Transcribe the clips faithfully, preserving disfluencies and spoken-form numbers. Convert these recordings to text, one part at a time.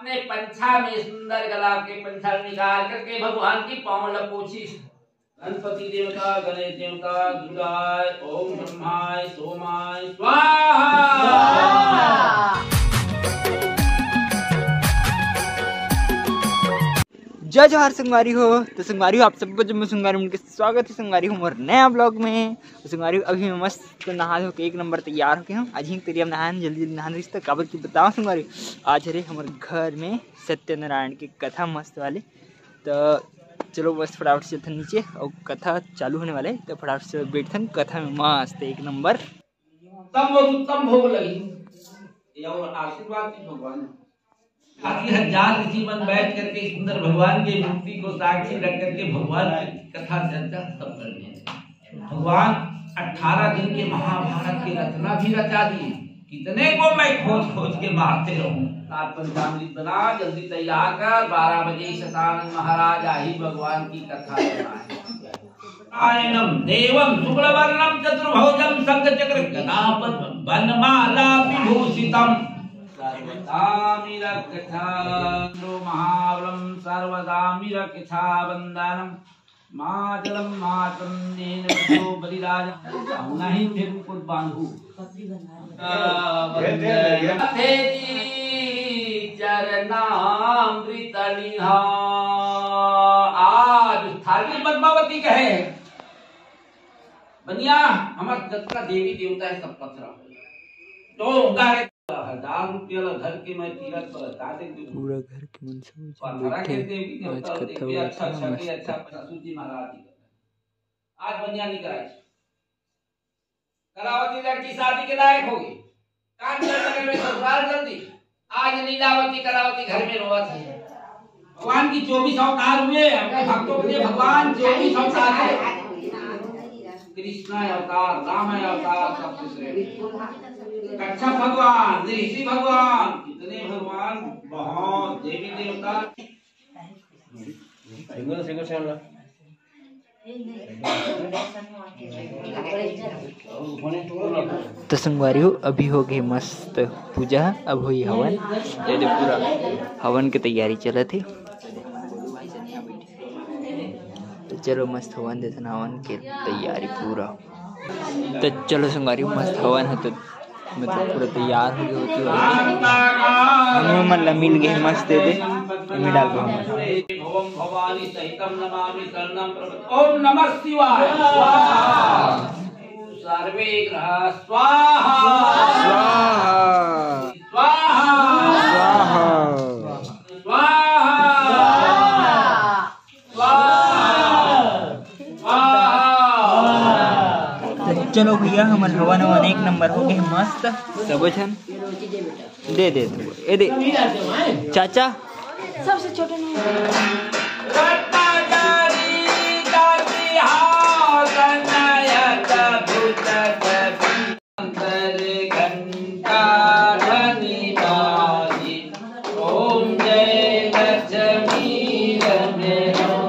ने पंछा में सुंदर गला के पंछा निकाल करके भगवान की पाँव ल पोछिस। गणपति देवता, गणेश देवता, दुर्गाय, ओम ब्रह्माय, सोमाय स्वाहा। जय जोहार संगवारी हो। तो संगवारी हो, आप सबको जब मैं संगवारी मन के स्वागत है संगवारी हो मोर नया ब्लॉग में। तो संगवारी हो, अभी मैं मस्त नहा धो के एक नंबर तैयार होके हूँ। आज ही तरिया में नहान, जल्दी जल्दी नहान रिश्ता काबर की बताओ संगवारी हो, आज हरे हमर घर में सत्यनारायण के कथा मस्त वाले। तो चलो बस फटाफट से चलथन नीचे और कथा चालू होने वाले है, तो फटाफट से बैठथन कथा में मस्त एक नंबर। तम वो उत्तम भोग लगी, ये और आशीर्वाद की भगवान। अभी हजार ऋषि मन बैठ करके सुंदर भगवान के मूर्ति को साक्षी रख करके भगवान की कथा चर्चा सब कर रहे हैं। भगवान अठारह दिन के महाभारत की रचना भी रचा दी। कितने को मैं खोज खोज के मारते रहूं। सात पंचामृत बना, जल्दी तैयार कर, बारह बजे शतानंद महाराज आही भगवान की कथा सुनाए। नारायणम देवम शुक्लवर्णम चतुर्भुजम शंखचक्र गदापद्म वनमाला विभूषितम। सर्वदा मे रक्षा महाबलम सर्वदा मे रक्षा बंधनम। मातरम मातरम देन बलिराज। नहीं फिर कुछ बांधू। चरणामृत निहा। आज थारी पद्मावती कहे, बनिया, हमर जतना देवी देवता है, सब पथरा हो गया। तो उनका है, हजार रुपया ला धर के मैं तीरथ पर लगा दे दूँ। पूरा घर के मन सब झन पथरा के बैठे। देवी आज देवता कथा देखिए, हुआ अच्छा, था, अच्छा, मस्त। अच्छा, ससुर जी महाराज जी का। आज बनिया नहीं कराए। कलावती लड़की शादी के लायक होगी। कान कर लगे में ससुराल जल्दी। आज लीलावती कलावती घर में रोवत है। भगवान की चौबीस अवतार हुए, अपने भक्तों के लिए भगवान चौबीस अवतार है। कृष्ण अवतार, राम अवतार, सब कुछ रहे। कच्छप भगवान, ऋषि भगवान, कितने भगवान, बहुत देवी देवता। तो संगवारी हो, अभी हो गए मस्त पूजा, अब होई हवन। ये दे पूरा हवन के तैयारी चलत हे। तो चलो मस्त हवन देथन, हवन के तैयारी पूरा। तो चलो संगवारी हो, मस्त हवन हो तो मतलब पूरा तैयार हो गए होती हो। हम मन ला मिल गए मस्त दे दे, एमे डाल दो हम। भवम भवानी सहितम नमामि शरणम प्रपद्ये। ओम नमः शिवाय। स्वाहा। सर्वे ग्रह स्वाहा। स्वाहा। स्वाहा। स्वाहा। स्वाहा। स्वाहा। तो चलो भैया, हमर हवन हवन एक नंबर हो गए, मस्त। सबो झन दे दे तू, ए दे चाचा। सबसे छोटे नहीं। अंतर घंटा ध्वनि बाजी, ओम जय लक्ष्मी रमणो।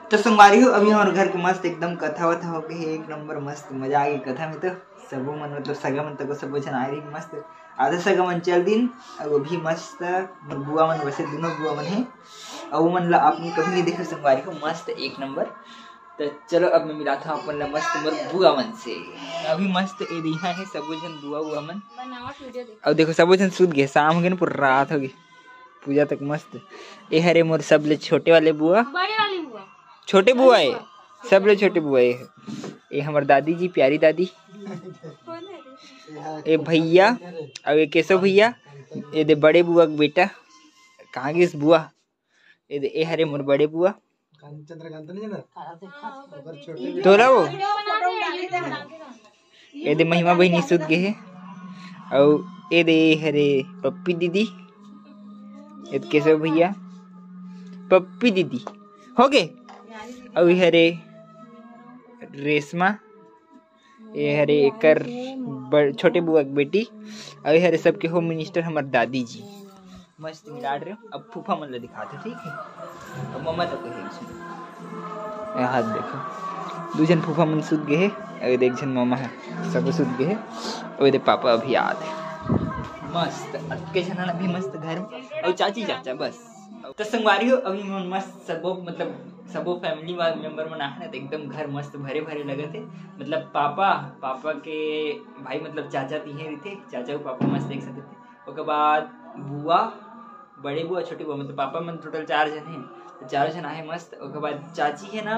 तो संगवारी हो, अभी हमर घर के मस्त एकदम कथा वथा हो गए हे, एक नंबर मस्त मजा आ गई कथा में। तो सबो मन मतलब सगा मन तको सबो झन आए रही मस्त, आधा सगा मन चल दिन। अब अभी मस्त मोर बुआ मन, वैसे दोनों बुआ मन हे, अउ वो मन ला आपने कभी नहीं देखा संगवारी हो, मस्त एक नंबर। तो चलो अब मैं मिलाता हूँ अपन ला मस्त मोर बुआ मन से। अभी मस्त ए रिहा है सबो झन बुआ बुआ मन। अब देखो सबो झन सूत गए, शाम हो गए ना, पूरा रात हो गई। पूजा तक मस्त। ए हरे मोर सबले छोटे वाले बुआ। बड़े वाली बुआ। छोटे बुआ है। सबले छोटे बुआ है। ए हमर दादी जी, प्यारी दादी। ए भैया, अउ ए केशव भैया। ए दे बड़े बुआ के बेटा। कहाँ गिस बुआ? ए दे, ए हरे मोर बड़े बुआ। चंद्रकांत नहीं ना? ओकर छोटे तोला वो? ए दे महिमा बहिनी सुत गे हे। अउ ए दे हरे पप्पी दीदी। ए दे केशव भैया। पप्पी दीदी। हो गे? अउ ए हरे रेशमा। ए हरे एकर बड़-, छोटे बुआ के बेटी। अउ ए हरे सबके होम मिनिस्टर हमर दादी जी। मस्त मिला रहे हो। अब फूफा मन ला दिखाते, ठीक है? अब मम्मा तक को है इसमें। ये हाथ देखो, दू झन फूफा मन सुत गए हे, अउ एक झन मम्मा है, सब सुत गए हे। अउ ये पापा अभी आत हे। मस्त, अतके झन अभी मस्त घर में, अउ चाची चाचा बस। तो संगवारी हो, अभी मन मस्त सबो, मतलब सबो family वाले member मन आहे ना, तो एकदम घर मस्त भरे भरे लगत हे। मतलब पापा, पापा के भाई, मतलब चाचा तिहे रहिथे, चाचा के पापा मस्त एक साथ रहिथे। ओकर बाद बुआ, बड़े बुआ, छोटे बुआ, मतलब पापा मन total चार झन हे, तो चारों झन आहे मस्त। ओकर बाद चाची है ना,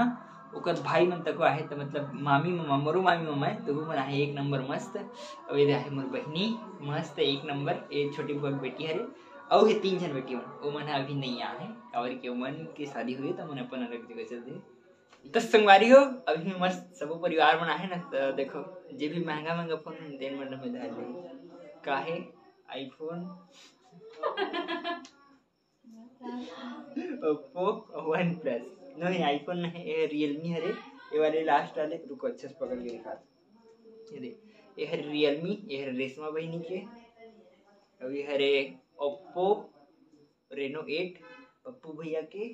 ओकर भाई मन तको आहे, तो मतलब मामी ममा, मोरो मामी ममा है, तो वो मन आहे एक नंबर मस्त। अउ ये आहे मोर बहिनी, मस्त एक नंबर। ये छोटी बुआ के बेटी हरे, अउ हे तीन झन बेटी मन, वो मन ह अभी नहीं आहे, काबर के मन के शादी हुई, तो मन अपन अलग जगह चल दे। तो संगवारी हो, अभी मस्त सबो परिवार मन आहे ना, तो देखो, जे भी महंगा महंगा फोन है, तेन मन में धर ले। का है? iPhone, Oppo, OnePlus। नहीं, iPhone नहीं, ये Realme हरे, ये वाले last वाले। रुको, अच्छे से पकड़ के दिखा। ये दे, ये हरे Realme, ये हरे रेशमा बहिनी के, अउ ये हरे Oppo Reno eight, पप्पू भैया के,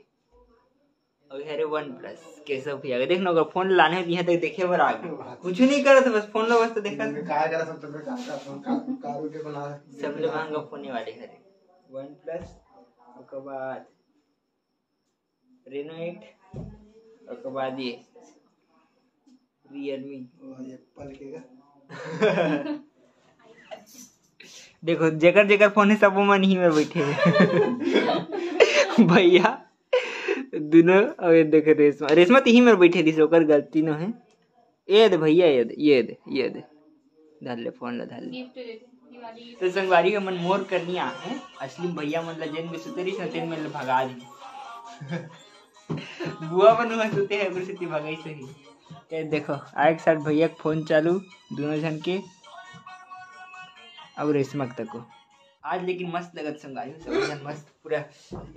अउ ये हरे OnePlus केशव भैया के। देख ना, ओकर फोन लाने दिया तक देखे बर आ गए, कुछ नहीं करत, बस फोन ला बस तो देखत। का करत, सब तो का करत, का, का वीडियो बना। सबले महंगा फोन ये वाले हरे, OnePlus, ओकर बाद Reno eight, ओकर बाद ये Realme। वो Apple के का? देखो, जेकर जेकर फोन है, सब मन ही में बैठे हैं। भैया, दोनों। अउ ये देखो रेशमा, रेशमा तिही में बैठे रहिस, ओकर गलती नो है। ये दे भैया, ये दे, ये दे, ये दे, धर ले फोन ला, धर ले। Gift दे दे, दिवाली gift। तो संगवारी हो, मन मोर करनी आहे, असली भैया मन ला जेन में सुते रहिस ना, तेन में भगा दी। बुआ मन में सुते है, गुरु सिद्धि भगाई सही। ये देखो, आए के साथ भैया के फोन चालू, दोनों झन के। अब रेशमा तको। आज लेकिन मस्त लगत संगवारी हो, सब झन मस्त पूरा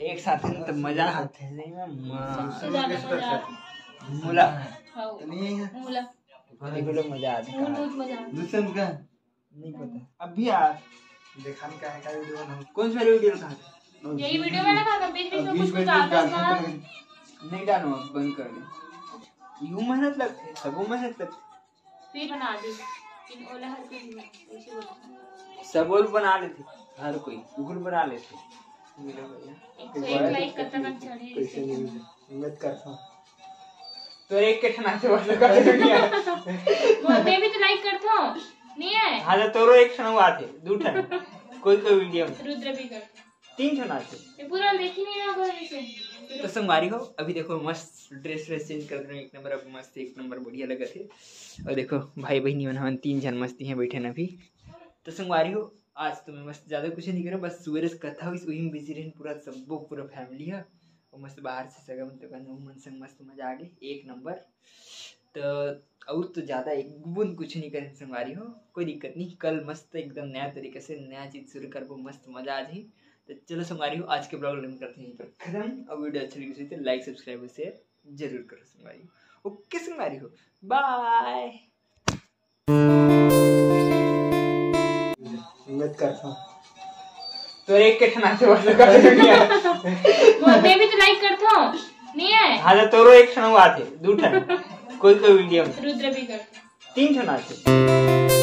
एक साथ है ना, तो मजा आते हैं, नहीं मैं माँ। सबसे ज्यादा मजा। मुला। हाँ। नहीं है। मुला। देखो लोग, मजा आते हैं। बहुत मजा आते हैं। दूसरे का? नहीं पता। अब भी आ। देखा नहीं, का है, का वीडियो बना? कौन सा वीडियो था? यही वीडियो में ना, बीच बीच में कुछ कुछ डालता था। नहीं डालूंगा, बंद कर दे। यू मेहनत लगते, सबो मेहनत लगते। फिर बना दे। लेकिन ओला हर कोई नहीं, ऐसे बोलता। सब लोग बना लेते, हर कोई, बिल्कुल बना लेते। मेरा भैया। एक सौ एक like कब तक चढ़े? कैसे नहीं, हिम्मत करता हूँ। तो एक के ठना से बंद कर दुनिया। मैं भी तो like करता हूँ, नहीं है? हाँ, तो तोरो एक ठन हुआ थे, दू ठन। कोई कोई वीडियो में। रुद्र भी कर। तीन ठन आथे। ये पूरा देखी नहीं रहा कोई इसे। तो संगवारी हो, अभी देखो मस्त dress व्रेस change कर देना, एक नंबर, अब मस्त एक नंबर बढ़िया लगत हे। अउ देखो भाई बहिनी मन हमन तीन झन मस्ती हैं बैठे न अभी। तो संगवारी हो, आज तो मैं मस्त ज्यादा कुछ नहीं करूँ, बस सुबह से कथा हुई, वही में busy रहन पूरा, सबो पूरा family है। और मस्त बाहर से सगा मन तो कहना, मन संग मस्त मजा आ गई, एक नंबर। तो और तो ज्यादा एक बूंद कुछ नहीं करें संगवारी हो, कोई दिक्कत नहीं। कल मस्त एकदम नया तरीके से नया चीज शुरू करबो, मस्त मजा आ जाही। तो चलो संगवारी हो, आज के vlog हम करते हैं यहीं पर खत्म। और वीडियो अच्छी लगी तो like, subscribe और share जरूर करो संगवारी हो। OK संगवारी हो, bye। उम्मीद करता हूँ। तोरे एक के ठना से बंद कर दुनिया। मैं भी तो like करता हूँ, नहीं है? हाँ, तो तोरो एक ठन हुआ थे, दू ठन। कोई कोई वीडियो में। रुद्र भी कर। तीन ठन आथे।